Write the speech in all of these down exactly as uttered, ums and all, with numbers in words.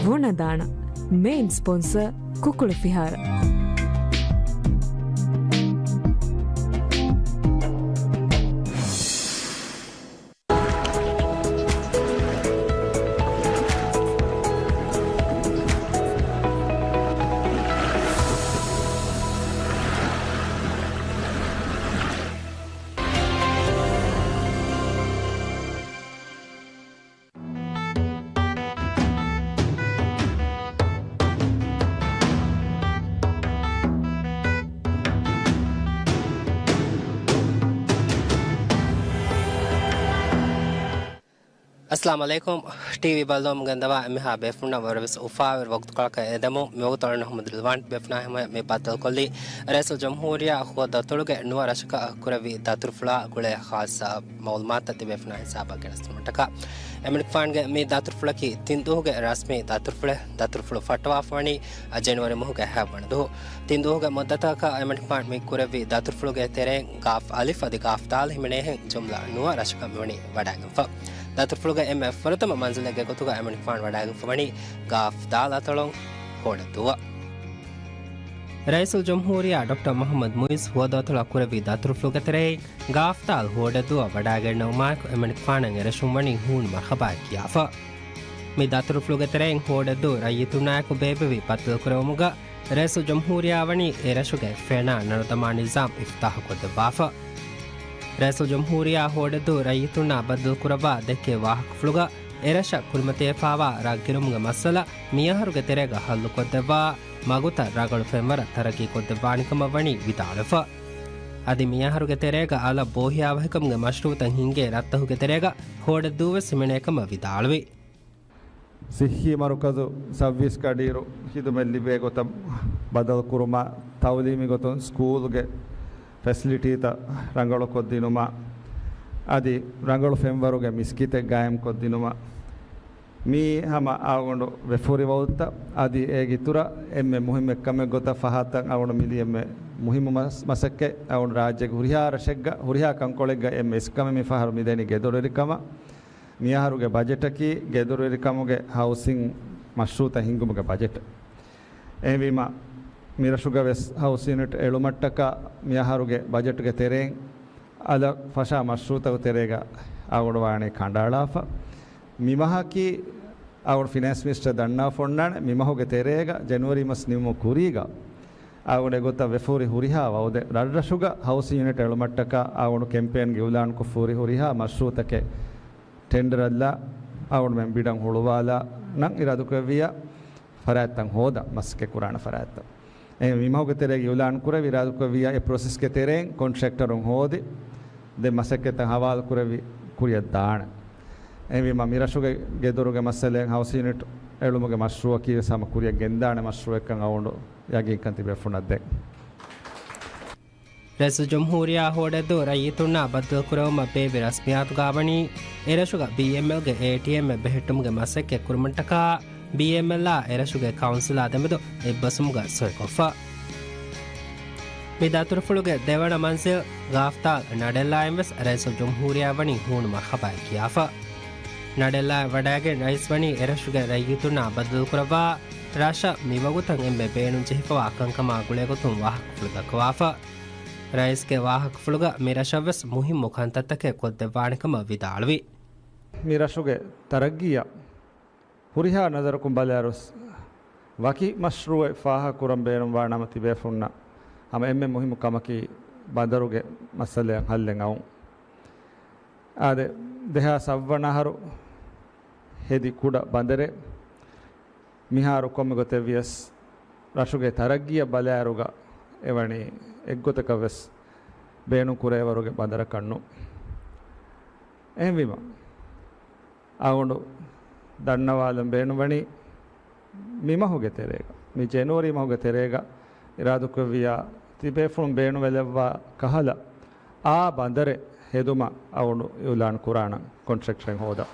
ބުނަދާނަ. މެއިން ސްޕޮންސަރ، ކުކުޅު ފިހާރަ. އައްސަލާމު ޢަލައިކުމް. ޓީވީ ބައްލަވަމުން ގެންދަވާ އެންމެހާ ބޭފުންނަށް ވަރަށްވެސް އުފާވެރި ވަގުތުކޮޅަކަށް އެދެމުން، މިވަގުތު އަޅުގަނޑު އަޙްމަދު ރިޟްވާން ބޭފުނާ ހަމަޔަށް މި ބައްދަލުކޮށްލީ ރައީސުލްޖުމްހޫރިއްޔާ ހުވަދު އަތޮޅުގެ ނުވަ ރަށަކަށް ކުރެއްވި ދަތުރުފުޅާ ގުޅޭ ޚާއްޞަ މަޢުލޫމާތުތައް ތިބޭފުނާ ހިސާބަށް ގެނެސްދިނުމަށްޓަކާ. އެމަނިކުފާނުގެ މި ދަތުރުފުޅަކީ ތިން ދުވަހުގެ ރަސްމީ ދަތުރުފުޅެއް. ދަތުރުފުޅު ފައްޓަވާފަ ވަނީ ޖެނުއަރީ މަހުގެ ހަ ވަނަ ދުވަހު. ތިން ދުވަހުގެ މުއްދަތަކަށް އެމަނިކުފާނު މި ކުރެއްވި ދަތުރުފުޅުގެ ތެރެއިން ގާފް އަލިފް އަދި ގާފް ދާލް ހިމެނޭހެން ޖުމްލަ ނުވަ ރަށަކަށް މިވަނީ ވަޑައިގެންފަ. ދަތުރުފުޅުގެ އެންމެ ފުރަތަމަ މަންޒިލެއްގެ ގޮތުގަ އެމަނިކުފާނު ވަޑައިގެންފަ ވަނީ ގާފް ދާލް އަތޮޅުން ހޯޑަދޫއަށް. ރައީސުލްޖުމްހޫރިއްޔާ ޑޮކްޓަރ މުޙައްމަދު މުޢިއްޒު ހުވަދު އަތޮޅަށް ކުރެއްވި ދަތުރުފުޅުގެ ތެރެއިން ގާފް ދާލް ހޯޑަދޫއަށް ވަޑައިގެންނެވުމާއެކު އެމަނިކުފާނަށް އެރަށުން ވަނީ ހޫނު މަރްޙަބާއެއް ކިޔާފަ. މި ދަތުރުފުޅުގެ ތެރެއިން ހޯޑަދޫ ރައްޔިތުންނާއެކު ބޭއްވެވި ބައްދަލުކުރެވުމުގަ ރައީސުލްޖުމްހޫރިއްޔާ ވަނީ އެރަށުގެ ފެނާ ނަރުދަމާ ނިޒާމް އިފްތާޙުކޮށްދެއްވާފަ. ރައީސުލްޖުމްހޫރިއްޔާ ހޯޑަދޫ ރައްޔިތުންނާ ބައްދަލުކުރައްވާ ދެއްކޭ ވާހަކަފުޅުގަ އެރަށަށް ކުރިމަތިވެފާވާ ރަށްގިރުމުގެ މައްސަލަ މިއަހަރުގެ ތެރޭގަ ހައްލުކޮށްދެއްވާ މަގުތައް ރަނގަޅު ފެންވަރަށް ތަރައްގީކޮށްދެއްވާނެކަމަށް ވަނީ ވިދާޅުވެފަ. އަދި މިއަހަރުގެ ތެރޭގަ އަލަށް ބޯހިޔާވަހިކަމުގެ މަޝްރޫޢުތައް ހިންގޭ ރަށްތަކުގެ ތެރޭގަ ހޯޑަދޫވެސް ހިމެނޭކަމަށް ވިދާޅުވި. ސިއްހީ މަރުކަޒު ސައުވީސް ގަޑިއިރު ޚިދުމަތް ލިބޭ ގޮތަށް ބަދަލުކުރުމާ، ތައުލީމީ ގޮތުން ސްކޫލްގެ ފެސިލިޓީތައް ރަނގަޅުކޮށްދިނުމާ، އަދި ރަނގަޅު ފެންވަރުގެ މިސްކިތެއް ގާއިމްކޮށްދިނުމާ، މީ ހަމަ އަޅުގަނޑު ވެފުރި ވަގުތުތައް. އަދި އޭގެ އިތުރަށް އެންމެ މުހިއްމު އެއްކަމެއް ގޮތަށް ފަހަތަށް އަޅުގަނޑު މިލީ އެންމެ މުހިއްމު މަސް-، މަސައްކަތް. އަޅުގަނޑު ރާއްޖޭގެ ހުރިހާ ރަށެއްގަ ހުރިހާ ކަންކޮޅެއްގަ އެންމެ އިސްކަމެއް މި ފަހަރު މިދެނީ ގެދޮރުވެރިކަމަށް. މިއަހަރުގެ ބަޖެޓަކީ ގެދޮރުވެރިކަމުގެ ހައުސިން މަޝްރޫޢުތައް ހިންގުމުގެ ބަޖެޓެއް. އެހެންވީމަ، މިރަށުގަ ވެސް ހައުސިން ޔުނިޓް އެޅުމަށްޓަކާ މިއަހަރުގެ ބަޖެޓުގެ ތެރެއިން އަލަށް ފަށާ މަޝްރޫޢުތަކުގެ ތެރޭގަ އަޅުގަނޑު ވާނީ ކަނޑައަޅާފަ. މިމަހަކީ އަޅުގަނޑު ފިނޭންސް މިނިސްޓަރ ދަންނާފަ އޮންނާނެ، މިމަހުގެ ތެރޭގަ ޖެނުއަރީ މަސް ނިމުމަށް ކުރީގަ އަޅުގަނޑު އެގޮތަށް ވެފަ ހުރި ހުރިހާ ވައުދެއް، ރަށްރަށުގަ ހައުސިން ޔުނިޓް އެޅުމަށްޓަކާ އަޅުގަނޑު ކެމްޕޭންގެ އިޢުލާންކޮށްފަ ހުރި ހުރިހާ މަޝްރޫޢުތަކެއް ޓެންޑަރަށްލާ އަޅުގަނޑުމެން ބިޑަށް ހުޅުވާލާ ނަން އިރާދަ ކުރެއްވިއްޔާ ފަރާތްތައް ހޯދާ މަސައްކަތް ކުރާނެ ފަރާތްތައް. އެ މިމަހުގެ ތެރޭގަ އިޢުލާން ކުރެވި އިރާދަ ކުރެއްވިއްޔާ އެ ޕްރޮސެސްގެ ތެރެއިން ކޮންޓްރެކްޓަރުން ހޯދި ދެ މަސައްކަތްތައް ހަވާލު ކުރެވި ކުރިއަށް ދާނެ. އެހެންވީމަ މިރަށުގެ ގެދޮރުގެ މައްސަލައިން ހައުސިން ޔުނިޓް އެޅުމުގެ މަޝްރޫޢަކީ ވެސް ހަމަ ކުރިއަށް ގެންދާނެ މަޝްރޫޢެއްކަން އަޅުގަނޑު ޔަގީންކަން ތިބޭފުޅުންނަށް ދޭން. ރައީސުލްޖުމްހޫރިއްޔާ ހޯޑަދޫ ރައްޔިތުންނާ ބައްދަލުކުރެވުމަށް ބޭއްވި ރަސްމިއްޔާތުގަ ވަނީ، އެރަށުގަ ބީއެމްއެލްގެ އޭޓީއެމްއެއް ބެހެއްޓުމުގެ މަސައްކަތް ކުރުމަށްޓަކާ، ބީއެމްއެލްއާ އެރަށުގެ ކައުންސިލާ ދެމެދު އެއްބަސްވުމުގަ ސޮއިކޮށްފަ. މި ދަތުރުފުޅުގެ ދެވަނަ މަންޒިލް ގާފްދާލް ނަޑެއްލާއިން ވެސް ރައީސުލްޖުމްހޫރިއްޔާ ވަނީ ހޫނު މަރްޙަބާއެއް ކިޔާފަ. ނަޑެއްލާއަށް ވަޑައިގެން ރައީސް ވަނީ އެރަށުގެ ރައްޔިތުންނާ ބައްދަލުކުރައްވާ ރަށަށް މިވަގުތަށް އެންމެ ބޭނުން ޖެހިފަވާ ކަންކަމާ ގުޅޭގޮތުން ވާހަކަފުޅު ދައްކަވާފަ. ރައީސްގެ ވާހަކަފުޅުގަ މިރަށަށްވެސް މުހިއްމު ކަންތައްތަކެއް ކޮށްދެއްވާނެކަމަށް ވިދާޅުވި. މިރަށުގެ ތަރައްގީއަށް ހުރިހާ ނަޒަރަކުން ބަލާއިރުވެސް، ވަކި މަޝްރޫޢެއް ފާހަގަކުރަން ބޭނުންވާނަމަ ތިބޭފުންނަށް ހަމަ އެންމެ މުހިއްމު ކަމަކީ ބަނދަރުގެ މައްސަލައަށް ހައްލެއް އައުން. އާދެ، ދެހާސް އަށްވަނަ އަހަރު ހެދި ކުޑަ ބަނދަރެއް. މިހާރު ކޮންމެ ގޮތެއްވިޔަސް ރަށުގެ ތަރައްގީއަށް ބަލާއިރުގަ އެވަނީ އެއްގޮތަކަށް ވެސް ބޭނުން ކުރޭވަރުގެ ބަނދަރަކަށް ނޫން. އެހެންވީމަ، އަޅުގަނޑު ދަންނަވާލަން ބޭނުންވަނީ، މި މަހުގެ ތެރޭގަ، މި ޖެނުއަރީ މަހުގެ ތެރޭގަ އިރާދަކުރެއްވިއްޔާ ތިބޭފުޅުން ބޭނުންވެލައްވާ ކަހަލަ އާ ބަނދަރެއް ހެދުމަށް އަޅުގަނޑު އިޢުލާން ކުރާނަން ކޮންޓްރެކްޓްއެއް ހޯދަން.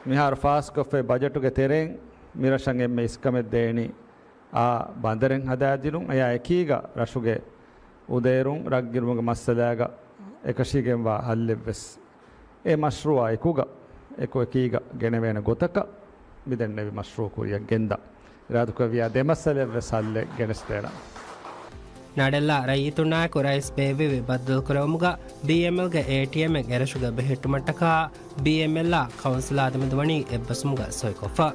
މިހާރު ފާސްކޮށްފައި ބަޖެޓުގެ ތެރެއިން މިރަށަށް އެންމެ އިސްކަމެއް ދޭނީ އާ ބަނދަރެއް ހަދާދިނުން، އެޔާ އެކީގަ ރަށުގެ އުދޭރުން ރަށްގިރުމުގެ މައްސަލާގަ އެކަށީގެންވާ ހައްލެއްވެސް. އެ މަޝްރޫޢާ އެކުގަ އެކުއެކީގަ ގެނެވޭނެ ގޮތަކަށް މިދެންނެވި މަޝްރޫޢު ކުރިއަށް ގެންދާ. އިރާދަކުރެއްވިޔާ ދެ މައްސަލައެއްވެސް ހައްލެއް ގެނެސްދޭނަން. ނަޑެއްލާ ރައްޔިތުންނާއެކު ރައީސް ބޭއްވެވި ބައްދަލުކުރެވުމުގަ ބީއެމްއެލްގެ އޭޓީއެމްއެއް އެރަށުގަ ބެހެއްޓުމަށްޓަކާ ބީއެމްއެލްއާ ކައުންސިލާ ދެމެދު ވަނީ އެއްބަސްވުމުގަ ސޮއިކޮށްފަ.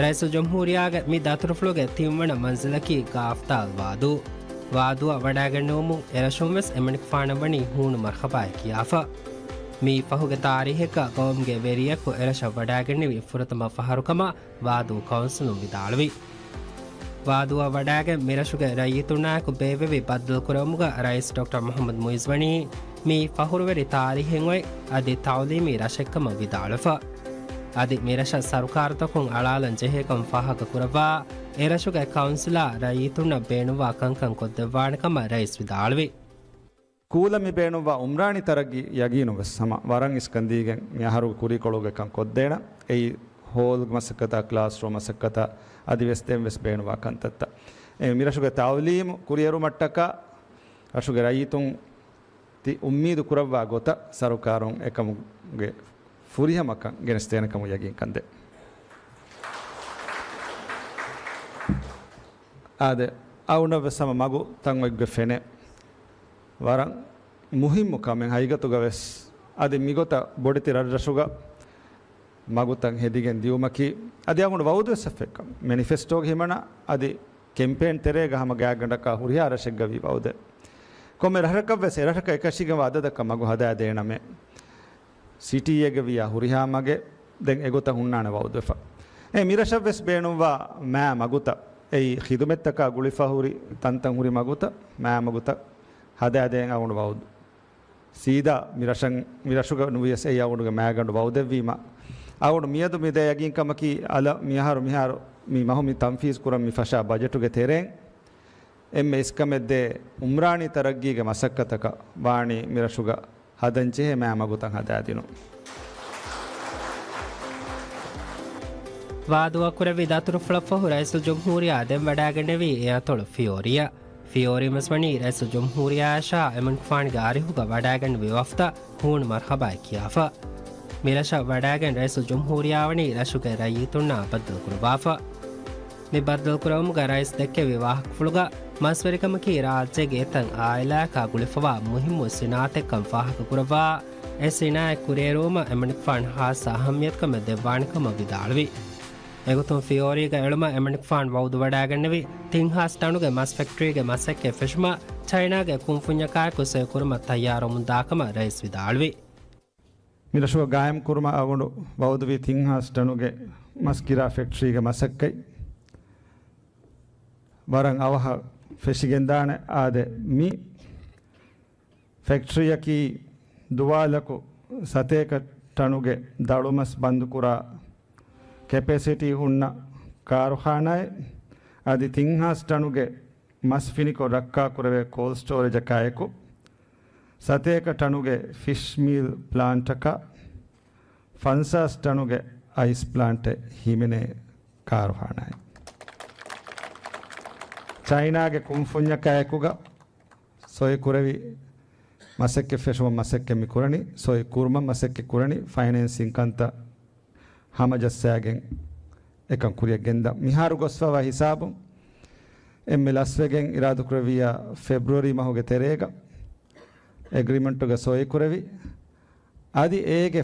ރައީސުލްޖުމްހޫރިއްޔާގެ މި ދަތުރުފުޅުގެ ތިންވަނަ މަންޒިލަކީ ގާފްތާލް ވާދޫ. ވާދޫއަށް ވަޑައިގެންނެވުމުން އެރަށުން ވެސް އެމަނިކުފާނަށް ވަނީ ހޫނު މަރްހަބާއެއް ކިޔާފަ. މި ފަހުގެ ތާރީހެއްގަ ގައުމުގެ ވެރިޔަކު އެރަށަށް ވަޑައިގެންނެވި ފުރަތަމަ ފަހަރު ކަމަށް ވާދޫ ކައުންސިލުން ވިދާޅުވި. ވާދޫއަށް ވަޑައިގެން މިރަށުގެ ރައްޔިތުންނާއެކު ބޭއްވެވި ބައްދަލުކުރެވުމުގަ ރައީސް ޑޮކްޓަރ މުޙައްމަދު މުޢިއްޒު ވަނީ މީ ފަޚުރުވެރި ތާރީހެއް އޮތް އަދި ތަޢުލީމީ ރަށެއްކަމަށް ވިދާޅުވެފަ. އަދި މިރަށަށް ސަރުކާރުތަކުން އަޅާލަން ޖެހޭކަން ފާހަގަކުރައްވާ، އެރަށުގެ ކައުންސިލާ ރައްޔިތުންނަށް ބޭނުންވާ ކަންކަން ކޮށްދެއްވާނެ ކަމަށް ރައީސް ވިދާޅުވި. ސްކޫލަށް މި ބޭނުންވާ އުމްރާނީ ތަރައްގީ ޔަގީނުން ވެސް ހަމަ ވަރަށް އިސްކަން ދީގެން މި އަހަރުގެ ކުރީކޮޅުގެ ކަން ކޮށްދޭނަން. އެއީ ހޯލް މަސައްކަތާ، ކްލާސްރޫމް މަސައްކަތާ އަދި ވެސް ދެން ވެސް ބޭނުންވާ ކަންތައްތައް. އެ މިރަށުގެ ތަޢުލީމު ކުރިއެރުމަށްޓަކާ ރަށުގެ ރައްޔިތުން ތި އުއްމީދު ކުރައްވާ ގޮތަށް ސަރުކާރުން އެކަމުގެ ފުރިހަމަކަން ގެނެސްދޭނެ ކަމުގެ ޔަގީންކަން ދޭ. އާދެ، އަޅުގަނޑަށް ވެސް ހަމަ މަގު ތަން އޮތްގޮތް ފެނޭ. ވަރަށް މުހިއްމު ކަމެއް ހަގީގަތުގަ ވެސް. އަދި މިގޮތަށް ބޮޑެތި ރަށްރަށުގަ މަގުތައް ހެދިގެން ދިއުމަކީ، އަދި އަޅުގަނޑު ވައުދުވެސް އެއްފައްކަން މެނިފެސްޓޯގެ ހިމަނާ، އަދި ކެމްޕޭން ތެރޭގަ ހަމަ ގާތްގަނޑަކާ ހުރިހާ ރަށެއްގަ ވީ ވައުދެއް. ކޮންމެ ރަށަކަށް ވެސް އެ ރަށަކަށް އެކަށީގެންވާ އަދަދަކަށް މަގު ހަދާދޭނަމޭ. ސިޓީއެއްގަ ވިޔާ ހުރިހާ މަގެއް ދެން އެގޮތަށް ހުންނާނެ ވައުދުވެފަ. އެ މިރަށަށް ވެސް ބޭނުންވާ މާ މަގުތައް، އެއީ ޚިދުމަތްތަކާ ގުޅިފަ ހުރި ތަންތަން ހުރި މަގުތައް، މާ މަގުތައް ހަދާދޭން އަޅުގަނޑު ވައުދު. ސީދާ މިރަށަށް، މިރަށުގަ ނުވިޔަސް އެއީ އަޅުގަނޑުގެ މާގަނޑު ވައުދެއްވީމަ، އަޅުގަނޑު މިއަދު މި ދޭ ޔަގީންކަމަކީ، އަލަށް މިއަހަރު މިހާރު މި މަހު މި ތަންފީޒް ކުރަން މި ފަށާ ބަޖެޓުގެ ތެރެއިން އެންމެ އިސްކަމެއް ދޭ އުމްރާނީ ތަރައްގީގެ މަސައްކަތަކަށް ވާނީ މިރަށުގަ ހަދަންޖެހޭ މާ މަގުތައް ހަދާދިނުން. ވާދޫއަށް ކުރެއްވި ދަތުރުފުޅަށްފަހު ރައީސުލްޖުމްހޫރިއްޔާ ދެން ވަޑައިގެންނެވީ އެ އަތޮޅު ފިޔޯރިއަށް. ފިޔޯރި މެސްވަނީ ރައީސުލްޖުމްހޫރިއްޔާއަށާ އެމަނިކުފާނުގެ އަރިހުގަ ވަޑައިގެންނެވި ވަފްދަށް ހޫނު މަރްހަބާއެއް ކިޔާފަ. މިރަށަށް ވަޑައިގެން ރައީސުލްޖުމްހޫރިއްޔާ ވަނީ ރަށުގެ ރައްޔިތުންނާ ބައްދަލުކުރައްވާފަ. މި ބައްދަލުކުރެވުމުގަ ރައީސް ދެއްކެވި ވާހަކަފުޅުގަ މަސްވެރިކަމަކީ ރާއްޖޭގެ އެތައް އާއިލާއަކާ ގުޅިފަވާ މުހިއްމު ސިނާއަތެއްކަން ފާހަގަކުރައްވާ، އެ ސިނާއަތް ކުރިއެރުވުމަށް އެމަނިކުފާނު ހާއްސަ އަހައްމިޔަތުކަމެއް ދެއްވާނެކަމަށް ވިދާޅުވި. އެގޮތުން ފިޔޯރީގަ އެޅުމަށް އެމަނިކުފާނު ވައުދުވަޑައިގެންނެވި ތިން ހާސް ޓަނުގެ މަސް ފެކްޓްރީގެ މަސައްކަތް ފެށުމަށް ޗައިނާގެ ކުންފުންޏަކާއެކު ސޮއިކުރުމަށް ތައްޔާރުވަމުންދާކަމަށް ރައީސް ވިދާޅުވި. މިރަށުގަ ގާއިމްކުރުމަށް އަޅުގަނޑު ވައުދުވީ ތިން ހާސް ޓަނުގެ މަސް ގިރާ ފެކްޓްރީގެ މަސައްކަތް ވަރަށް އަވަހަށް ފެށިގެންދާނެ. އާދެ، މި ފެކްޓްރީއަކީ ދުވާލަކު ސަތޭކަ ޓަނުގެ ދަޅުމަސް ބަންދުކުރާ ކެޕޭސިޓީ ހުންނަ ކާރުޚާނާއެއް. އަދި ތިން ހާސް ޓަނުގެ މަސް ފިނިކޮށް ރައްކާކުރެވޭ ކޯލް ސްޓޯރޭޖަކާއެކު، ސަތޭކަ ޓަނުގެ ފިޝް މީލް ޕްލާންޓަކާ، ފަންސާސް ޓަނުގެ އައިސް ޕްލާންޓެއް ހިމެނޭ ކާރުޚާނާއެއް. ޗައިނާގެ ކުންފުންޏަކާއެކުގަ ސޮއިކުރެވި މަސައްކަތް ފެށުމަށް މަސައްކަތް މި ކުރަނީ، ސޮއި ކުރުމަށް މަސައްކަތް ކުރަނީ، ފައިނޭންސިން ކަންތައް ހަމަޖައްސާގެން އެކަން ކުރިއަށް ގެންދަން. މިހާރު ގޮސްފަވާ ހިސާބުން އެންމެ ލަސްވެގެން އިރާދަކުރެއްވިއްޔާ ފެބްރުއަރީ މަހުގެ ތެރޭގަ އެގްރިމެންޓުގަ ސޮއިކުރެވި، އަދި އޭގެ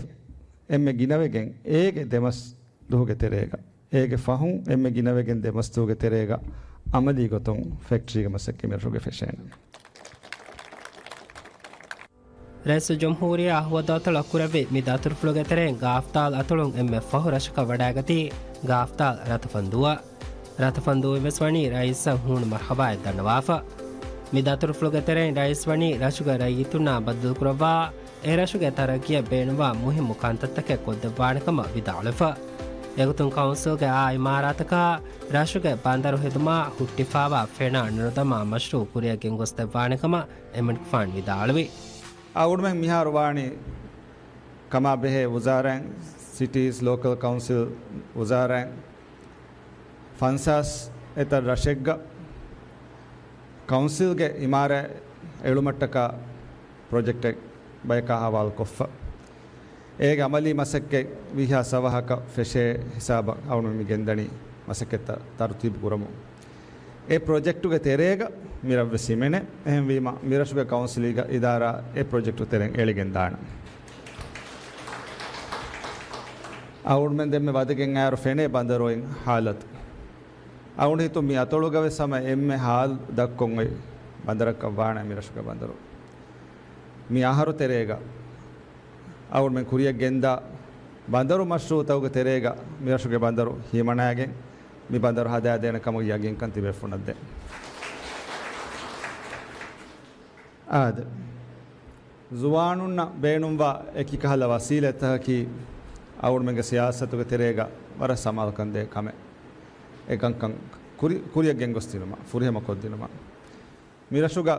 އެންމެ ގިނަވެގެން އޭގެ ދެމަސް ދުހުގެ ތެރޭގަ، އޭގެ ފަހުން އެންމެ ގިނަވެގެން ދެމަސް ދުހުގެ ތެރޭގަ އަމަލީ ގޮތުން ފެކްޓްރީގެ މަސައްކަތް މިރަށުގަ ފެށޭނެ. ރައީސުލްޖުމްހޫރިއްޔާ އަހުވަދު އަތޮޅަށް ކުރެއްވި މި ދަތުރުފުޅުގެ ތެރެއިން ގާފްތާލް އަތޮޅުން އެންމެ ފަހު ރަށަކަށް ވަޑައިގަތީ ގާފްތާލް ރަތަފަންދޫއަށް. ރަތަފަންދޫއިން ވެސް ވަނީ ރައީސަށް ހޫނު މަރްހަބާއެއް ދަންނަވާފަ. މި ދަތުރުފުޅުގެ ތެރެއިން ރައީސް ވަނީ ރަށުގެ ރައްޔިތުންނާ ބައްދަލުކުރައްވާ، އެ ރަށުގެ ތަރައްގީއަށް ބޭނުންވާ މުހިއްމު ކަންތައްތަކެއް ކޮށްދެއްވާނެކަމަށް ވިދާޅުވެފަ. އެގޮތުން ކައުންސިލްގެ އާ އިމާރާތަކާ، ރަށުގެ ބަނދަރު ހެދުމާ ހުއްޓިފާވާ ފެނާ ނުރަދަމާ މަޝްރޫޢު ކުރިއަށް ގެންގޮސްދެއްވާނެކަމަށް އެމަނިކުފާނު ވިދާޅުވި. އަޅުގަނޑުމެން މިހާރު ވާނީ ކަމާ ބެހޭ ވުޒާރާއިން، ސިޓީސް ލޯކަލް ކައުންސިލް ވުޒާރާއިން، ފަންސާސް އެތައް ރަށެއްގަ ކައުންސިލްގެ އިމާރާތް އެޅުމަށްޓަކާ ޕްރޮޖެކްޓެއް ބަޔަކާ ހަވާލުކޮށްފަ. އޭގެ އަމަލީ މަސައްކަތް ވީހާ ސަވަހަކަށް ފެށޭ ހިސާބަށް އަޅުގަނޑު މި ގެންދަނީ މަސައްކަތްތައް ތަރުތީބު ކުރަމުން. އެ ޕްރޮޖެކްޓުގެ ތެރޭގަ މިރަށްވެސް ހިމެނޭ. އެހެންވީމަ، މިރަށުގެ ކައުންސިލްގެ އިދާރާ އެ ޕްރޮޖެކްޓު ތެރެއިން އެޅިގެން ދާނެ. އަޅުގަނޑުމެން ދެންމެ ވަދެގެން އައިރު ފެނޭ ބަނދަރު އޮތް ހާލަތު. އަޅުގަނޑު ހިތުން މި އަތޮޅުގަވެސް ހަމަ އެންމެ ހާލު ދަށްކޮށް އޮތް ބަނދަރަކަށް ވާނެ މިރަށުގެ ބަނދަރު. މި އަހަރު ތެރޭގަ އަޅުގަނޑުމެން ކުރިއަށް ގެންދާ ބަނދަރު މަޝްރޫޢުތަކުގެ ތެރޭގަ މިރަށުގެ ބަނދަރު ހިމަނައިގެން މި ބަނދަރު ހަދާދޭނެ ކަމުގެ ޔަގީންކަން ތިބޭފުޅުންނަށް ދޭ. އާދެ، ޒުވާނުންނަށް ބޭނުންވާ އެކި ކަހަލަ ވަސީލަތްތަކަކީ އަޅުގަނޑުމެންގެ ސިޔާސަތުގެ ތެރޭގަ ވަރަށް ސަމާލުކަން ދޭ ކަމެއް. އެކަންކަން ކުރި-، ކުރިއަށް ގެންގޮސްދިނުމަށް، ފުރިހަމަ ކޮށްދިނުމަށް. މިރަށުގަ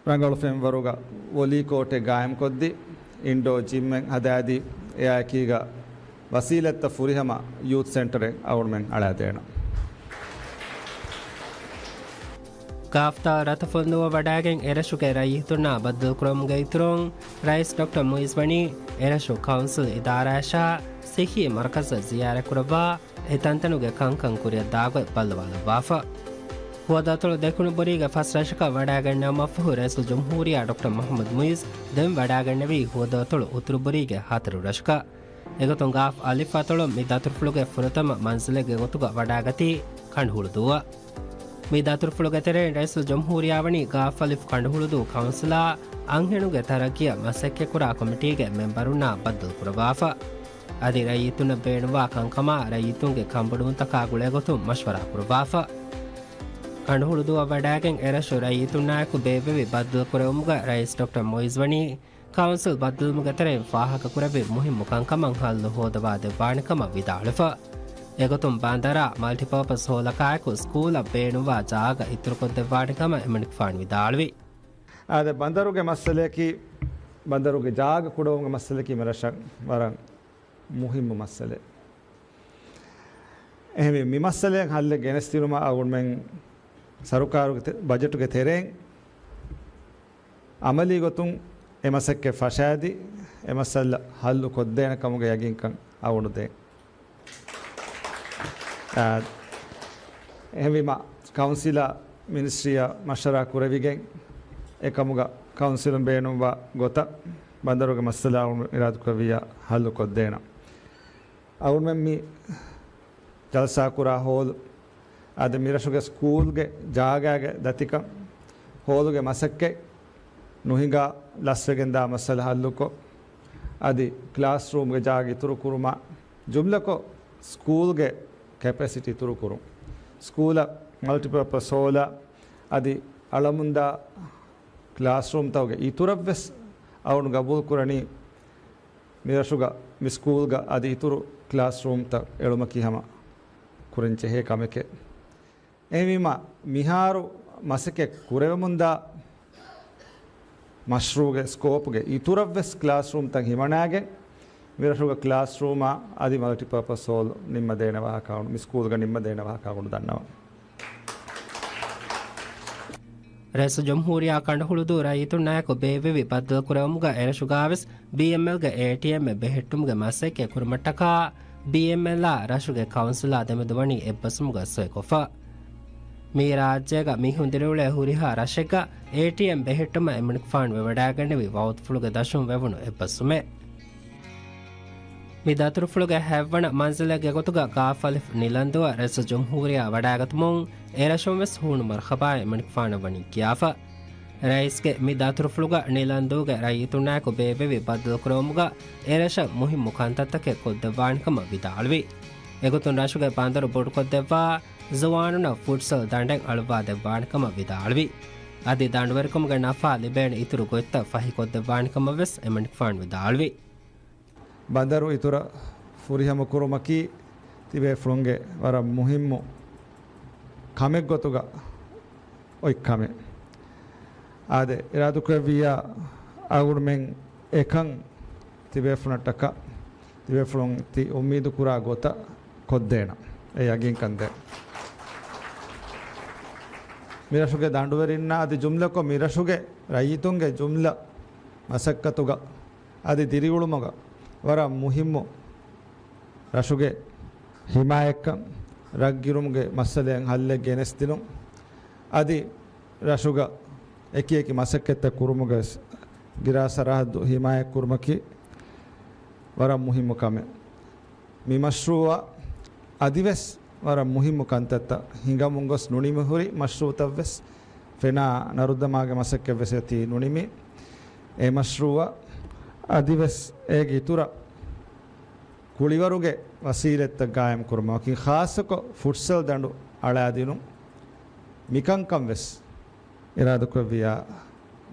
ރަނގަޅު ފެންވަރުގަ ވޮލީ ކޯޓެއް ގާއިމްކޮށްދީ، އިންޑޯ ޖިމްއެއް ހަދާދީ، އެއާއެކީގަ ވަސީލަތްތައް ފުރިހަމަ ޔޫތު ސެންޓަރެއް އަޅުގަނޑުމެން އަޅާދޭނަން. ގާފްތައް ރަތަފުން ދުވަ ވަޑައިގެން އެރަށުގެ ރައްޔިތުންނާ ބައްދަލުކުރުމުގެ އިތުރުން، ރައީސް ޑޮކްޓަރ މުއިއްޒު ވަނީ އެރަށު ކައުންސިލް އިދާރާއަށާ ސިއްހީ މަރުކަޒަށް ޒިޔާރަތްކުރައްވާ، އެ ތަންތަނުގެ ކަންކަން ކުރިއަށް ދާގޮތް ބައްލަވާލައްވާފަ. ހުވަދުއަތޮޅު ދެކުނުބުރީގެ ފަސް ރަށަކަށް ވަޑައިގެންނެވުމަށްފަހު، ރައީސުލްޖުމްހޫރިއްޔާ ޑޮކްޓަރ މުޙައްމަދު މުއިއްޒު ދެން ވަޑައިގެންނެވީ ހުވަދުއަތޮޅު އުތުރުބުރީގެ ހަތަރު ރަށަކަށް. އެގޮތުން ގާފް އަލިފް އަތޮޅުން މި ދަތުރުފުޅުގެ ފުރަތަމަ މަންޒިލެއްގެ ގޮތުގަ ވަޑައިގަތީ ކަނޑުހުޅުދޫއަށް. މި ދަތުރުފުޅުގެ ތެރެއިން ރައީސުލްޖުމްހޫރިއްޔާ ވަނީ ގާފް އަލިފް ކަނޑުހުޅުދޫ ކައުންސިލާ އަންހެނުންގެ ތަރައްގީއަށް މަސައްކަތްކުރާ ކޮމިޓީގެ މެމްބަރުންނާ ބައްދަލުކުރައްވާފަ. އަދި ރައްޔިތުންނަށް ބޭނުންވާ ކަންކަމާ ރައްޔިތުންގެ ކަންބޮޑުވުންތަކާ ގުޅޭގޮތުން މަޝްވަރާ ކުރައްވާފަ. ކަނޑުހުޅުދޫއަށް ވަޑައިގެން އެރަށު ރައްޔިތުންނާއެކު ބޭއްވެވި ބައްދަލުކުރެވުމުގަ ރައީސް ޑޮކްޓަރ މުއިއްޒު ވަނީ، ކައުންސިލް ބައްދަލުވުމުގެ ތެރެއިން ފާހަގަކުރެއްވި މުހިއްމު ކަންކަމަށް ހައްލު ހޯދަވާދެއްވާނެ ކަމަށް ވިދާޅުވެފަ. އެގޮތުން ބަނދަރާ މަލްޓިޕާޕަސް ހޯލަކާއެކު ސްކޫލަށް ބޭނުންވާ ޖާގަ އިތުރުކޮށްދެއްވާނެ ކަމަށް އެމަނިކުފާނު ވިދާޅުވި. އާދެ، ބަނދަރުގެ މައްސަލަޔަކީ، ބަނދަރުގެ ޖާގަ ކުޑަވުމުގެ މައްސަލަޔަކީ މި ރަށަށް ވަރަށް މުހިއްމު މައްސަލައެއް. އެހެންވެ، މި މައްސަލައަށް ހައްލެއް ގެނެސްދިނުމަށް އަޅުގަނޑުމެން ސަރުކާރުގެ ތެ-، ބަޖެޓުގެ ތެރެއިން އަމަލީ ގޮތުން އެ މަސައްކަތް ފަށާދީ، އެ މައްސަލަ ހައްލު ކޮށްދޭނެ ކަމުގެ ޔަގީންކަން އަޅުގަނޑު ދޭން. އާ، އެހެންވީމަ، ކައުންސިލާ މިނިސްޓްރީއާ މަޝްވަރާ ކުރެވިގެން، އެކަމުގަ ކައުންސިލުން ބޭނުންވާ ގޮތަށް ބަނދަރުގެ މައްސަލަ އިރާދަކުރެއްވިއްޔާ ހައްލު ކޮށްދޭނަން. އަޅުގަނޑުމެން މި ޖަލްސާކުރާ ހޯލު، އަދި މިރަށުގެ ސްކޫލްގެ ޖާގާގެ ދަތިކަން، ހޯލުގެ މަސައްކަތް ނުހިނގާ ލަސްވެގެންދާ މައްސަލަ ހައްލުކޮށް، އަދި ކްލާސްރޫމްގެ ޖާގަ އިތުރުކުރުމާ، ޖުމްލަކޮށް ސްކޫލްގެ ކެޕޭސިޓީ އިތުރުކުރުން، ސްކޫލަށް މަލްޓިޕާޕަސް ހޯލާ އަދި އަޅަމުންދާ ކްލާސްރޫމްތަކުގެ އިތުރަށްވެސް އަޅުގަނޑު ގަބޫލުކުރަނީ، މިރަށުގަ މި ސްކޫލްގަ އަދި އިތުރު ކްލާސްރޫމްތައް އެޅުމަކީ ހަމަ ކުރަން ޖެހޭ ކަމެކޭ. އެހެންވީމަ، މިހާރު މަސައްކަތް ކުރެވެމުންދާ މަޝްރޫޢުގެ ސްކޯޕްގެ އިތުރަށްވެސް ކްލާސްރޫމްތައް ހިމަނާގެން، މިރަށުގަ ކްލާސްރޫމާ އަދި މަލްޓިޕާޕަސް ހޯލް ނިންމަދޭނެ ވާހަކަ އަޅު-، މި ސްކޫލްގަ ނިންމަދޭނެ ވާހަކަ އަޅުގަނޑު ދަންނަވަން. ރައީސުލްޖުމްހޫރިއްޔާ ކަނޑުހުޅުދޫ ރައްޔިތުންނާއެކު ބޭއްވެވި ބައްދަލުކުރެވުމުގަ އެރަށުގަވެސް ބީއެމްއެލްގެ އޭޓީއެމްއެއް ބެހެއްޓުމުގެ މަސައްކަތް ކުރުމަށްޓަކާ، ބީއެމްއެލްއާ ރަށުގެ ކައުންސިލާ ދެމެދުވަނީ އެއްބަސްވުމުގަ ސޮއިކޮށްފަ. މިއީ ރާއްޖޭގަ މީހުން ދިރިއުޅޭ ހުރިހާ ރަށެއްގަ އޭޓީއެމް ބެހެއްޓުމަށް އެމަނިކުފާނު ވެވަޑައިގެންނެވި ވައުދުފުޅުގެ ދަށުން ވެވުނު އެއްބަސްވުމެއް. މި ދަތުރުފުޅުގެ ހަތްވަނަ މަންޒިލެއްގެ ގޮތުގަ ގާފް އަލިފް ނިލަންދޫއަށް ރައީސުލްޖުމްހޫރިއްޔާ ވަޑައިގަތުމުން އެރަށުން ވެސް ހޫނު މަރުހަބާއެއް އެމަނިކުފާނަށް ވަނީ ކިޔާފަ. ރައީސްގެ މި ދަތުރުފުޅުގަ ނިލަންދޫގެ ރައްޔިތުންނާއެކު ބޭއްވެވި ބައްދަލުކުރެވުމުގަ އެރަށަށް މުހިއްމު ކަންތައްތަކެއް ކޮށްދެއްވާނެކަމަށް ވިދާޅުވި. އެގޮތުން ރަށުގެ ބަނދަރު ބޮޑުކޮށްދެއްވާ، ޒުވާނުންނަށް ފުޓްސަލް ދަނޑެއް އަޅުއްވާ ދެއްވާނެކަމަށް ވިދާޅުވި. އަދި ދަނޑުވެރިކަމުގެ ނަފާ ލިބޭނެ އިތުރު ގޮތްތައް ފަހިކޮށްދެއްވާނެކަމަށް ވެސް އެމަނިކުފާނު ވިދާޅުވި. ބަނދަރު އިތުރަށް ފުރިހަމަކުރުމަކީ ތިބޭފުޅުންގެ ވަރަށް މުހިއްމު ކަމެއްގޮތުގަ އޮތް ކަމެއް. އާދެ، އިރާދަކުރެއްވިއްޔާ އަޅުގަނޑުމެން އެކަން ތިބޭފުޅުންނަށްޓަކާ، ތިބޭފުޅުން ތި އުއްމީދު ކުރާ ގޮތަށް ކޮށްދޭނަން. އެ ޔަގީންކަން ދޭން. މިރަށުގެ ދަނޑުވެރިންނާ އަދި ޖުމްލަކޮށް މިރަށުގެ ރައްޔިތުންގެ ޖުމްލަ މަސައްކަތުގަ އަދި ދިރިއުޅުމުގަ ވަރަށް މުހިއްމު ރަށުގެ ހިމާޔަތްކަން، ރަށްގިރުމުގެ މައްސަލައަށް ހައްލެއް ގެނެސްދިނުން، އަދި ރަށުގަ އެކި އެކި މަސައްކަތްތައް ކުރުމުގަ ވެސް ގިރާ ސަރަހައްދު ހިމާޔަތްކުރުމަކީ ވަރަށް މުހިއްމު ކަމެއް. މި މަޝްރޫއަށް އަދިވެސް ވަރަށް މުހިއްމު ކަންތައްތައް ހިނގަމުން ގޮސް ނުނިމި ހުރި މަޝްރޫއުތައް ވެސް ފެނާ ނަރުދަމާގެ މަސައްކަތް ވެސް އެތީ ނުނިމި. އެ މަޝްރޫއަށް އަދިވެސް އޭގެ އިތުރަށް ކުޅިވަރުގެ ވަސީލަތްތައް ގާއިމް ކުރުމަކީ، ޚާއްޞަކޮށް ފުޓްސަލް ދަނޑު އަޅާދިނުން، މިކަންކަން ވެސް އިރާދަކުރެއްވިޔާ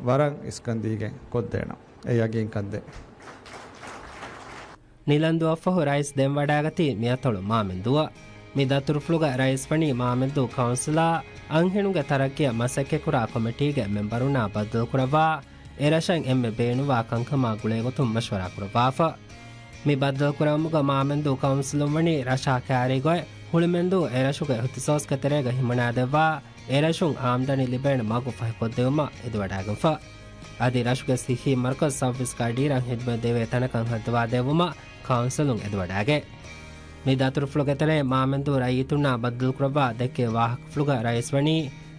ވަރަށް އިސްކަން ދީގެން ކޮށްދޭނަން. އެ ޔަގީންކަން ދޭ. ނިލަންދޫއަށްފަހު ރައީސް ދެންވަޑައިގަތީ މިއަތޮޅު މާމެންދޫއަށް. މި ދަތުރުފުޅުގަ ރައީސް ވަނީ މާމެންދޫ ކައުންސިލާ އަންހެނުންގެ ތަރައްގީއަށް މަސައްކަތްކުރާ ކޮމިޓީގެ މެމްބަރުންނާ ބައްދަލުކުރައްވާ، އެރަށަށް އެންމެ ބޭނުންވާ ކަންކަމާ ގުޅޭގޮތުން މަޝްވަރާކުރައްވާފަ. މި ބައްދަލުކުރެވުމުގަ މާމެންދޫ ކައުންސިލުން ވަނީ ރަށާ ކާރީގޮތް ހުޅުމެންދޫ އެރަށުގެ އިހްތިސޯސްގެ ތެރޭގަ ހިމަނާދެއްވާ، އެރަށުން އާމްދަނީ ލިބޭނެ މަގު ފަހިކޮށްދެވުމަށް އެދުވަޑައިގެންފަ. އަދި ރަށުގެ ސިއްހީ މަރުކަޒު ސައުވީސް ގަޑިއިރަށް ހިދުމަތް ދެވޭ ތަނަކަށް ހައްދަވާދެއްވުމަށް ކައުންސިލުން އެދުވަޑައިގެން. މި ދަތުރުފުޅުގެ ތެރެއިން މާމެންދޫ ރައްޔިތުންނާ ބައްދަލުކުރައްވާ ދެއްކޭ ވާހަކަފުޅުގަ ރައީސް ވަނީ،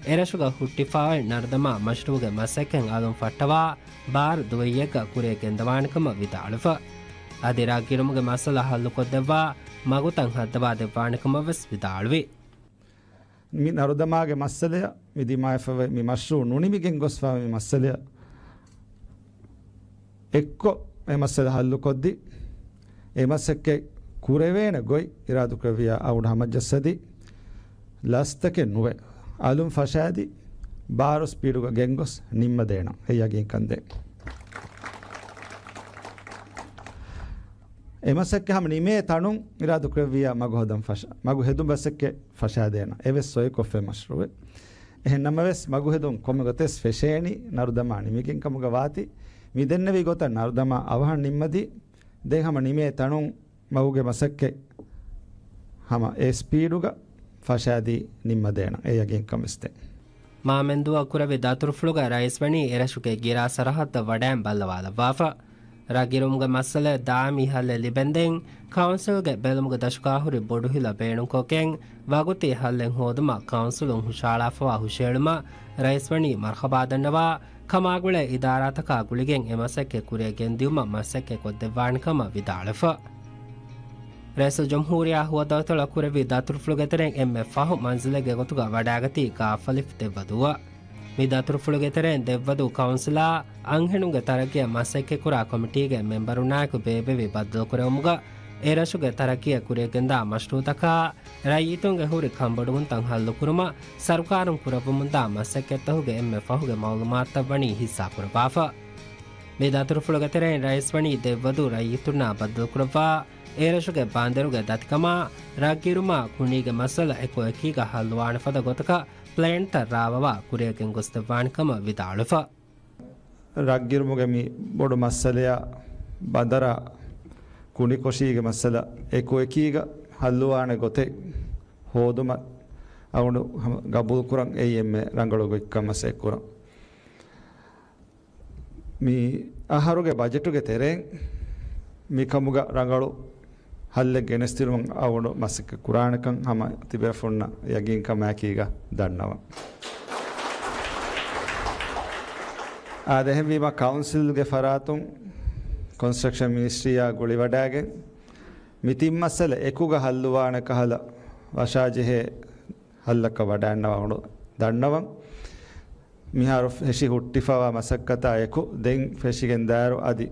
އެރަށުގަ ހުއްޓިފާއޮތް ނަރުދަމާ މަޝްރޫއުގެ މަސައްކަތް އަލުން ފައްޓަވާ، ބާރު ދުވައްޔެއްގަ ކުރިއަށް ގެންދަވާނެކަމަށް ވިދާޅުވެފަ. އަދި ރަށްގިރުމުގެ މައްސަލަ ހައްލުކޮށްދެއްވާ، މަގުތައް ހައްދަވާދެއްވާނެކަމަށް ވެސް ވިދާޅުވި. މި ނަރުދަމާގެ މައްސަލަޔަށް މި ދިމާވެފަވޭ މި މަޝްރޫއު ނުނިމިގެން ގޮސްފަވޭ މި މައްސަލަޔަށް އެއްކޮށް އެ މައްސަލަ ހައްލުކޮށްދީ، އެ މަސައްކަތް ކުރެވޭނެ ގޮތް އިރާދަކުރެއްވިޔާ އަޅުގަނޑު ހަމަޖައްސަދީ، ލަސްތަކެއް ނުވެ، އަލުން ފަށާދީ، ބާރު ސްޕީޑުގަ ގެންގޮސް ނިންމަދޭނަން އެ ޔަގީންކަން ދޭ. އެ މަސައްކަތް ހަމަ ނިމޭ ތަނުން އިރާދަކުރެއްވިޔާ މަގު ހަދަން ފަށާ، މަގު ހެދުން މަސައްކަތް ފަށާދޭނަން. އެވެސް ސޮއިކޮށްފައި މަޝްރޫއެއް. އެހެން ނަމަވެސް، މަގު ހެދުން ކޮންމެ ގޮތެސް ފެށޭނީ ނަރުދަމާ ނިމިގެން ކަމުގަ ވާތީ، މި ދެންނެވި ގޮތަށް ނަރުދަމާ އަވަހަށް ނިންމަދީ، ދެން ހަމަ ނިމޭ ތަނުން މަގުގެ މަސައްކަތް ހަމަ އެ ސްޕީޑުގަ ފަށާދީ ނިންމަދޭނަން އެ ޔަގީންކަން ވެސް ދޭ. މާމެންދޫއަށް ކުރެވި ދަތުރުފުޅުގަ ރައީސް ވަނީ އެރަށުގެ ގިރާ ސަރަހައްދަށް ވަޑައިން ބައްލަވާލައްވާފަ. ރަށްގިރުމުގެ މައްސަލައަށް ދާއިމީ ހައްލެއް ލިބެންދެން، ކައުންސިލްގެ ބެލުމުގެ ދަށުގާ ހުރި ބޮޑު ހިލަ ބޭނުންކޮށްގެން، ވަގުތީ ހައްލެއް ހޯދުމަށް ކައުންސިލުން ހުށައަޅާފަވާ ހުށައެޅުމަށް ރައީސް ވަނީ މަރްހަބާ ދަންނަވާ، ކަމާގުޅޭ އިދާރާތަކާ ގުޅިގެން އެ މަސައްކަތް ކުރިއަށް ގެންދިއުމަށް މަސައްކަތް ކޮށްދެއްވާނެ ކަމަށް ވިދާޅުވެފަ. ރައީސުލްޖުމްހޫރިއްޔާ ހުވަދައިތޮޅަށް ކުރެއްވި ދަތުރުފުޅުގެ ތެރެއިން އެންމެ ފަހު މަންޒިލެއްގެ ގޮތުގަ ވަޑައިގަތީ ގާފަލިފް ދެއްވަދޫއަށް. މި ދަތުރުފުޅުގެ ތެރެއިން ދެއްވަދޫ ކައުންސިލާ އަންހެނުންގެ ތަރައްގީއަށް މަސައްކަތްކުރާ ކޮމިޓީގެ މެމްބަރުންނާއެކު ބޭއްވެވި ބައްދަލުކުރެވުމުގަ، އެރަށުގެ ތަރައްގީއަށް ކުރިއަށްގެންދާ މަޝްރޫއުތަކާ، ރައްޔިތުންގެ ހުރި ކަންބޮޑުވުންތައް ހައްލުކުރުމަށް ސަރުކާރުން ކުރައްވަމުންދާ މަސައްކަތްތަހުގެ އެންމެ ފަހުގެ މައުލޫމާތުތައް ވަނީ ހިއްސާކުރައްވާފަ. މި ދަތުރުފުޅުގެ ތެރެއިން ރައީސް ވަނީ ދެއްވަދޫ ރައްޔިތުންނާ ބައްދަލުކުރައްވާ، އެރަށުގެ ބަނދަރުގެ ދަތިކަމާ، ރަށްގިރުމާ، ކުނީގެ މައްސަލަ އެކުއެކީގަ ހައްލުވާނެ ފަދަ ގޮތަކަށް ޕްލޭންތައް ރާވަވާ ކުރިއަށް ގެންގޮސްދެއްވާނެ ކަމަށް ވިދާޅުވެފަ. ރަށްގިރުމުގެ މި ބޮޑު މައްސަލަޔާ ބަނދަރާ ކުނިކޮށީގެ މައްސަލަ އެކުއެކީގަ ހައްލުވާނެ ގޮތެއް ހޯދުމަށް އަޅުގަނޑު ހަމަ ގަބޫލުކުރަން އެއީ އެންމެ ރަނގަޅު ގޮތްކަން މަސައްކަތްކުރަން. މި އަހަރުގެ ބަޖެޓުގެ ތެރެއިން މިކަމުގަ ރަނގަޅު ހައްލެއް ގެނެސްދިނުމަށް އަޅުގަނޑު މަސައްކަތް ކުރާނެކަން ހަމަ ތިބޭފުޅުންނަށް ޔަގީންކަމާއެކީގަ ދަންނަވަން. އާދެ، އެހެންވީމަ ކައުންސިލްގެ ފަރާތުން ކޮންސްޓްރަކްޝަން މިނިސްޓްރީއާ ގުޅިވަޑައިގެން މި ތިން މައްސަލަ އެކުގަ ހައްލުވާނެ ކަހަލަ ވަށާޖެހޭ ހައްލަކަށް ވަޑައިންނަވާ އަޅުގަނޑު ދަންނަވަން. މިހާރު ފެށި ހުއްޓިފަވާ މަސައްކަތާ އެކު ދެން ފެށިގެންދާއިރު އަދި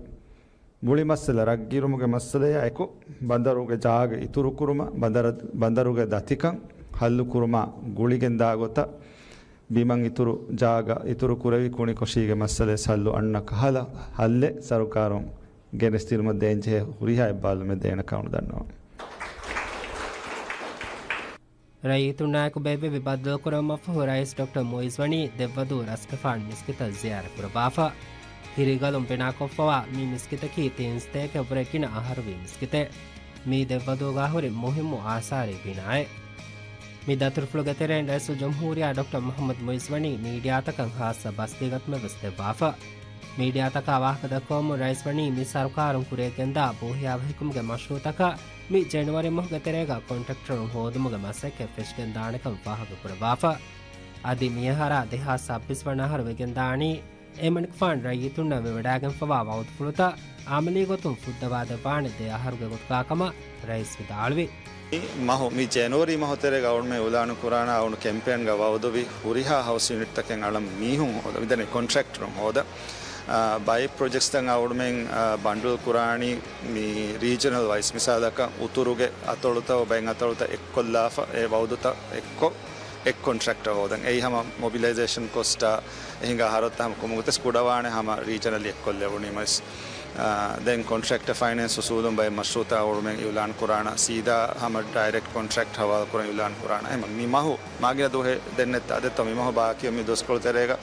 މުޅި މައްސަލަ ރަށްގިރުމުގެ މައްސަލަޔާ އެކު ބަނދަރުގެ ޖާގަ އިތުރުކުރުމަށް، ބަނދަރަށް، ބަނދަރުގެ ދަތިކަން ހައްލުކުރުމާ ގުޅިގެންދާ ގޮތަށް ބިމަށް އިތުރު ޖާގަ އިތުރު ކުރެވި ކުނިކޮށީގެ މައްސަލަ ހައްލު އަންނަ ކަހަލަ ހައްލެއް ސަރުކާރުން ގެނެސްދިނުމަށް ދޭންޖެހޭ ހުރިހާ އެއްބާރުލުމެއް ދޭނެ ކަމަށް ދަންނަވަން. ރައްޔިތުންނާއެކު ބޭއްވެވި ބައްދަލުކުރެވުމަށްފަހު ރައީސް ޑޮކްޓަރ މުއިޒް ވަނީ ދެއްވަދޫ ރަސްގެފާނު މިސްކިތަށް ޒިޔާރަތް ކުރައްވާފަ. ހިރިގަލުން ބިނާކޮށްފަވާ މި މިސްކިތަކީ ތިން ސަތޭކަ ވުރެ ގިނަ އަހަރުވީ މިސްކިތެއް. މީ ދެއްވަދޫގާ ހުރި މުހިއްމު އާސާރީ ބިނާއެއް. މި ދަތުރުފުޅުގެ ތެރެއިން ރައީސުލްޖުމްހޫރިއްޔާ ޑޮކްޓަރ މުޙައްމަދު މުއިޒް ވަނީ މީޑިއާތަކަށް ޚާއްޞަ ބަސްތިއްބަވަން ވެސް ދެއްވާފަ. މީޑިއާތަކާ ވާހަކަ ދައްކަވަމުން ރައީސް ވަނީ މި ސަރުކާރުން ކުރިޔަށްގެންދާ ބޯހިޔާވަހިކުމުގެ މަޝްރޫއުތަކަށް މި ޖެނުއަރީ މަހުގެ ތެރޭގަ ކޮންޓްރެކްޓަރުން ހޯދުމުގެ މަސައްކަތް ފެށިގެންދާނެކަން ފާހަގަކުރައްވާފަ. އަދި މިއަހަރާ ދެހާސް ސައްބީސް ވަނަ އަހަރު ވެގެންދާނީ. އެމަނިކުފާނު ރައްޔިތުންނަށް ވެވަޑައިގެންފަވާ ވައުދުފުޅުތައް އަމަލީގޮތުން ފުއްދަވާދެއްވާނެ ދެ އަހަރުގެ ގޮތުގާ ކަމަށް ރައީސް ވިދާޅުވި. މި މަހު، މި ޖެނުއަރީ މަހު ތެރޭގަ އަޅުމެން އިއުލާނު ކުރާނަ އަޅުން ކެމްޕޭންގަ ވައުދުވި ހުރިހާ ހައުސް ޔުނިޓްތަކެއް އަޅަން މީހުން ހޯދަ، މިދަނީ ކޮންޓްރެކްޓަރުން ހޯދަ. އާ، ބައެއް ޕްރޮޖެކްޓްސްތައް އަޅުމެން، އާ، ބަންޑުލް ކުރާނީ މި ރީޖަނަލް ވައިސް. މިސާލަކަށް އުތުރުގެ އަތޮޅުތައް ބައެއް އަތޮޅުތައް އެއްކޮށްލާފަ އެ ވައުދުތައް އެއްކޮށް އެއް ކޮންޓްރެކްޓަރ ހޯދަން. އެއީ ހަމަ މޮބިލައިޒޭޝަން ކޮސްޓާ އެހިނގާ ހަރަދުތައް ހަމަ ކުމުގުތެސް ކުޑަވާނެ ހަމަ ރީޖަނަލީ އެއްކޮށްލެވުނީމަސް. އާ، ދެން ކޮންޓްރެކްޓަރ ފައިނޭންސް އުސޫލުން ބައެއް މަޝްރޫއުތައް އަޅުމެން އިއުލާން ކުރާނަ، ސީދާ ހަމަ ޑައިރެކްޓް ކޮންޓްރެކްޓް ހަވާލު ކުރަން އިއުލާން ކުރާނަ. އެހެން މި މަހު މާގިނަ ދުވަހެއް ދެންނެއްތަ އަދެއްތޯ މި މަހު ބާކީ މި ދުވަސްކޮޅު ތެރޭގަ،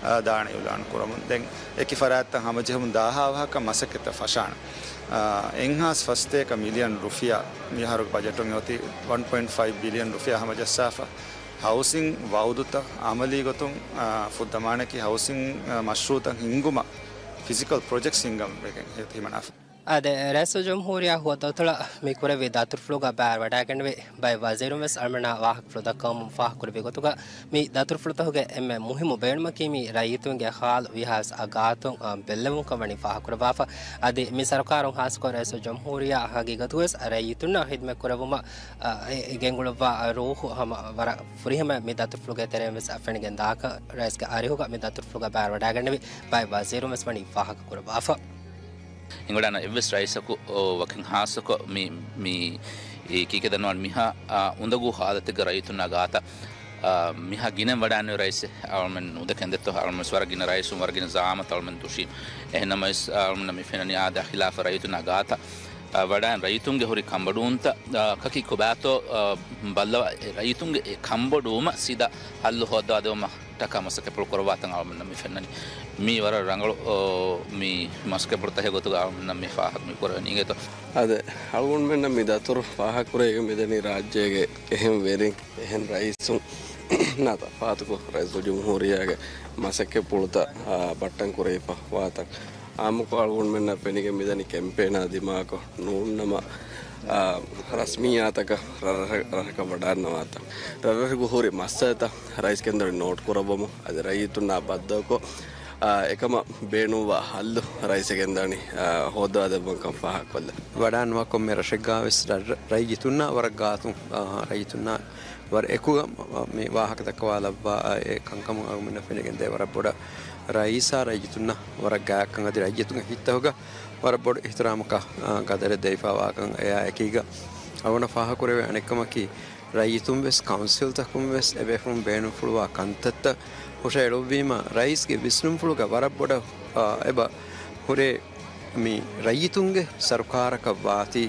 އާ، ދާނެ އިއުލާން ކުރަމުން. ދެން އެކި ފަރާތްތައް ހަމަޖެހުމުން ދާހާ ވަހަކަށް މަސައްކަތްތައް ފަށާނަ. އާ، އެއްހާސް ފަސްތޭކަ މިލިއަން ރުފިޔާ މިއަހަރުގެ ބަޖެޓުން އޮތީ ވަން ޕޮއިންޓް ފައިވް ބިލިއަން ރުފިޔާ ހަމަޖައްސާފަ. ހައުސިން ވައުދުތައް އަމަލީގޮތުން، އާ، ފުއްދަމާނެކީ ހައުސިން، އާ، މަޝްރޫއުތައް ހިންގުމަށް ފިޒިކަލް ޕްރޮޖެކްޓްސް ހިންގަން ވެގެން ހިމަނާފަ. އާދެ، ރައީސުލްޖުމްހޫރިއްޔާ ހުވަދުއަތޮޅަށް މި ކުރެއްވި ދަތުރުފުޅުގަ ބައިވެރިވަޑައިގެންނެވި ބައެއް ވަޒީރުން ވެސް އަޅުމެންނާ ވާހަކަފުޅު ދައްކަވަމުން ފާހަގަކުރެއްވި ގޮތުގަ، މި ދަތުރުފުޅުތަކުގެ އެންމެ މުހިއްމު ބޭނުމަކީ މި ރައްޔިތުންގެ ހާލު ވީހާވެސް އަގާތުން، އާ، ބެއްލެވުންކަން ވަނީ ފާހަގަކުރައްވާފަ. އަދި މި ސަރުކާރުން ހާއްސަކޮށް ރައީސުލްޖުމްހޫރިއްޔާ ހަގީގަތުވެސް ރައްޔިތުންނަށް ޚިދުމަތް ކުރެއްވުމަށް، އާ، އެ، އެ ގެންގުޅުއްވާ ރޫހު ހަމަ ވަރަށް ފުރިހަމަ މި ދަތުރުފުޅުގެ ތެރެއިން ވެސް ފެނިގެން ދާކަން ރައީސްގެ އަރިހުގަ މި ދަތުރުފުޅުގަ ބައިވެރިވަޑައިގެންނެވި ބައެއް ވަޒީރުން ވެސް ވަނީ ފާހަގަކުރައްވާފަ. އެނގިވަޑައިގަންނަވާ އެއްވެސް ރައީސަކު، އޯ، ވަކިން ހާއްސަކޮށް މި، މި ކީކޭ ދަންނަވާން މިހާ، އާ، އުނދަގޫ ހާލަތެއްގަ ރައްޔިތުންނާ ގާތަށް، އާ، މިހާ ގިނައިން ވަޑައިގެންނެވި ރައީސެއް އަޅުމެން ނުދެކެން ދެއްތޯ. އަޅުމެން ވެސް ވަރަށް ގިނަ ރައީސުން ވަރަށް ގިނަ ޒައާމަތް އަޅުމެން ދުށީ. އެހެންނަމަވެސް، އާ، އަޅުމެންނަށް މި ފެންނަނީ އާދެ ޚިލާފަށް ރައްޔިތުންނާ ގާތަށް، އާ، ވަޑައިގެން ރައްޔިތުންގެ ހުރި ކަންބޮޑުވުންތައް، އާ، ކަކީ ކޮބާތޯ، އާ، ބައްލަވާ އެ ރައްޔިތުންގެ އެ ކަންބޮޑުވުމަށް ސީދާ ހައްލު ހޯއްދަވާދެވުމަށް ޓަކާ މަސައްކަތްޕުޅު ކުރައްވާތަން އަޅުމެންނަށް މި ފެންނަނީ. މީ ވަރަށް ރަނގަޅު، އޯ، މި މަސައްކަތްޕުޅުތަކެއް ގޮތުގަ އަޅުމެންނަށް މި ފާހަގަ މި ކުރެވެނީ އިނގޭތޯ. އާދެ، އަޅުގަނޑުމެންނަށް މި ދަތުރު ފާހަގަކުރެވިގެން މިދަނީ ރާއްޖޭގެ އެހެން ވެރިން، އެހެން ރައީސުންނާ ތަފާތުކޮށް، ރައީސުލްޖުމްހޫރިއްޔާގެ މަސައްކަތްޕުޅުތައް، އާ، ބައްޓަން ކުރެވިފަ ވާތަން. އާއްމުކޮށް އަޅުގަނޑުމެންނަށް ފެނިގެން މިދަނީ ކެމްޕޭނާ ދިމާކޮށް ނޫންނަމަ، އާ، ރަސްމިއްޔާތަކަށް ރަށްރަށަކަށް ވަޑައިގަންނަވާތަން. ރަށްރަށުގަ ހުރި މައްސަލަތައް ރައީސް ގެންދަނީ ނޯޓް ކުރައްވަމުން، އަދި ރައްޔިތުންނާ ބައްދަލުކޮށް، އާ، އެކަމަށް ބޭނުންވާ ހައްލު ރައީސް ގެންދަނީ، އާ، ހޯއްދަވާދެއްވުމަށްކަން ފާހަގަކޮށްލަ. ވަޑައިގަންނަވާ ކޮންމެ ރަށެއްގާވެސް ރަށް-، ރައްޔިތުންނާ ވަރަށް ގާތުން، އާ، ރައްޔިތުންނާ ވަރަށް އެކުގަ މި ވާހަކަ ދައްކަވާލައްވާ، އާ، އެ ކަންކަމުން އަޅުގަނޑުމެންނަށް ފެނިގެންދޭ ވަރަށް ބޮޑަށް ރައީސާ ރައްޔިތުންނަށް ވަރަށް ގާތްކަން އަދި ރައްޔިތުންގެ ހިތްތަކުގަ ވަރަށް ބޮޑު އިޙްތިރާމަކާ، އާ، ގަދަރެއް ދެވިފާވާކަން އެއާ އެކީގަ އަޅުގަނޑަށް ފާހަގަކުރެވޭ އަނެއްކަމަކީ، ރައްޔިތުން ވެސް ކައުންސިލްތަކުން ވެސް އެބޭފުޅުން ބޭނުންފުޅުވާ ކަންތައްތައް ހުށައެޅުއްވީމަ، ރައީސްގެ ވިސްނުންފުޅުގަ ވަރަށް ބޮޑަށް، އާ، އެބަ ހުރޭ މި ރައްޔިތުންގެ ސަރުކާރަކަށް ވާތީ،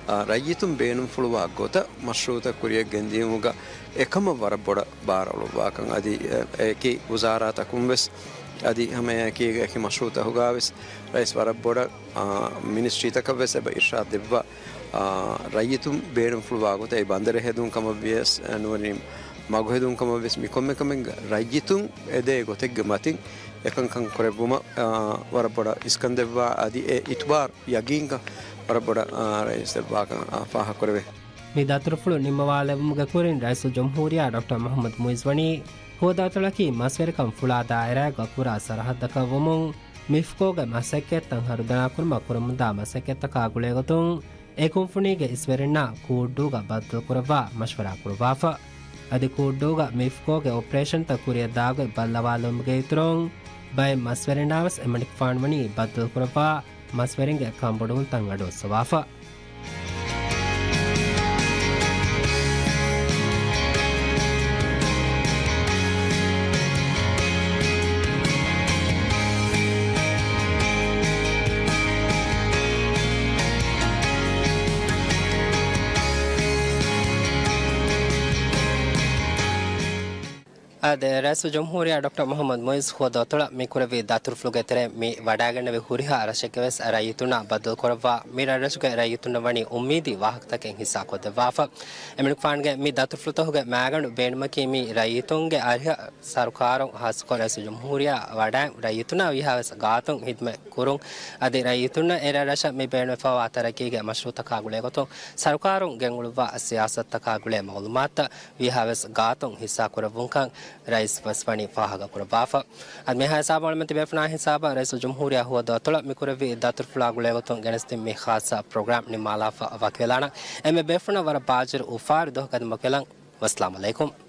އާ، ރައްޔިތުން ބޭނުންފުޅުވާ ގޮތަށް މަޝްރޫއުތައް ކުރިޔަށް ގެންދިޔުމުގަ އެކަމަށް ވަރަށް ބޮޑަށް ބާރު އަޅުއްވާކަން އަދި، އެ، އެކި ވުޒާރާތަކުން ވެސް އަދި ހަމައެކީގަ އެކި މަޝްރޫއުތަކުގަ ވެސް ރައީސް ވަރަށް ބޮޑަށް، އާ، މިނިސްޓްރީތަކަށް ވެސް އެބަ އިރްޝާދު ދެއްވާ، އާ، ރައްޔިތުން ބޭނުންފުޅުވާ ގޮތަށް އެ ބަނދަރެއް ހެދުން ކަމަށް ވިޔަސް، އެ، ނުވަތަ މަގު ހެދުން ކަމަށް ވެސް މި ކޮންމެ ކަމެއްގަ ރައްޔިތުން އެދޭ ގޮތެއްގެ މަތިން އެކަންކަން ކުރެއްވުމަށް، އާ، ވަރަށް ބޮޑަށް އިސްކަން ދެއްވާ އަދި އެ އިތުބާރު ޔަގީންކަން ވަރަށް ބޮޑަށް، އާ، ރައީސް ދެއްވާކަން، އާ، ފާހަގަކުރެވޭ. މި ދަތުރުފުޅު ނިންމަވާލެއްވުމުގެ ކުރިން ރައީސުލްޖުމްހޫރިއްޔާ ޑޮކްޓަރ މުޙައްމަދު މުޢިއްޒު ވަނީ ހުވަދުއަތޮޅަކީ މަސްވެރިކަން ފުޅާދާ އެރާއެއްގަ ކުރާ ސަރަހައްދަކަށްވުމުން މިފްކޯގެ މަސައްކަތްތައް ހަރުދަނާކުރުމަށް ކުރަމުންދާ މަސައްކަތްތަކާ ގުޅޭގޮތުން އެ ކުންފުނީގެ އިސްވެރިންނާ ކޫއްޑޫގަ ބައްދަލުކުރައްވާ މަޝްވަރާ ކުރައްވާފަ. އަދި ކޫއްޑޫގަ މިފްކޯގެ އޮޕަރޭޝަންތައް ކުރިއަށްދާގޮތް ބައްލަވާލުމުގެ އިތުރުން ބައެއް މަސްވެރިންނާވެސް އެމަނިކުފާނު ވަނީ ބައްދަލުކުރައްވާ މަސްވެރިންގެ ކަންބޮޑުވުންތައް އަޑުއައްސަވާފަ. އާދެ، ރައީސުލްޖުމްހޫރިއްޔާ ޑޮކްޓަރ މުޙައްމަދު މުޢިއްޒު ހުވަދު އަތޮޅަށް މި ކުރެއްވި ދަތުރުފުޅުގެ ތެރެއިން މި ވަޑައިގެންނެވި ހުރިހާ ރަށެއްގެ ވެސް ރައްޔިތުންނާ ބައްދަލުކުރައްވާ، މި ރަށްރަށުގެ ރައްޔިތުންނަށް ވަނީ އުއްމީދީ ވާހަކަތަކެއް ހިއްސާކޮށްދެއްވާފަ. އެމަނިކުފާނުގެ މި ދަތުރުފުޅުތަކުގެ މައިގަނޑު ބޭނުމަކީ މި ރައްޔިތުންގެ އަރިހަށް ސަރުކާރުން ހާއްސަކޮށް ރައީސުލްޖުމްހޫރިއްޔާ ވަޑައި ރައްޔިތުންނާ ވީހާވެސް ގާތުން ހިދުމަތް ކުރުން، އަދި ރައްޔިތުންނަށް އެ ރަށްރަށަށް މި ބޭނުންވެފައިވާ ތަރައްގީގެ މަޝްރޫއުތަކާ ގުޅޭގޮތުން ސަރުކާރުން ގެންގުޅުއްވާ ސިޔާސަތުތަކާ ގުޅޭ މަޢުލޫމާތުތައް ވީހާވެސް ގާތުން ހިއްސާކުރެއްވުންކަން ރައީސް ވެސް ވަނީ ފާހަގަކުރައްވާފަ. އަދި މިހާ ހިސާބަށް އަޅަމެން ތިބޭފުޅުންނާ ހިސާބަށް ރައީސުލްޖުމްހޫރިއްޔާ ހުވަދު އަތޮޅަށް މި ކުރެއްވި ދަތުރުފުޅާ ގުޅޭގޮތުން ގެނެސްދިން މި ޚާއްޞަ ޕްރޮގްރާމް ނިންމާލާފަ ވަކިވެލާނަން. އެންމެ ބޭފުޅުންނަށް ވަރަށް ބާޒީރު އުފާވެރި ދުވަހަކަށް ދިމަކުލަން. ވައްސަލާމް އަލައިކުމް.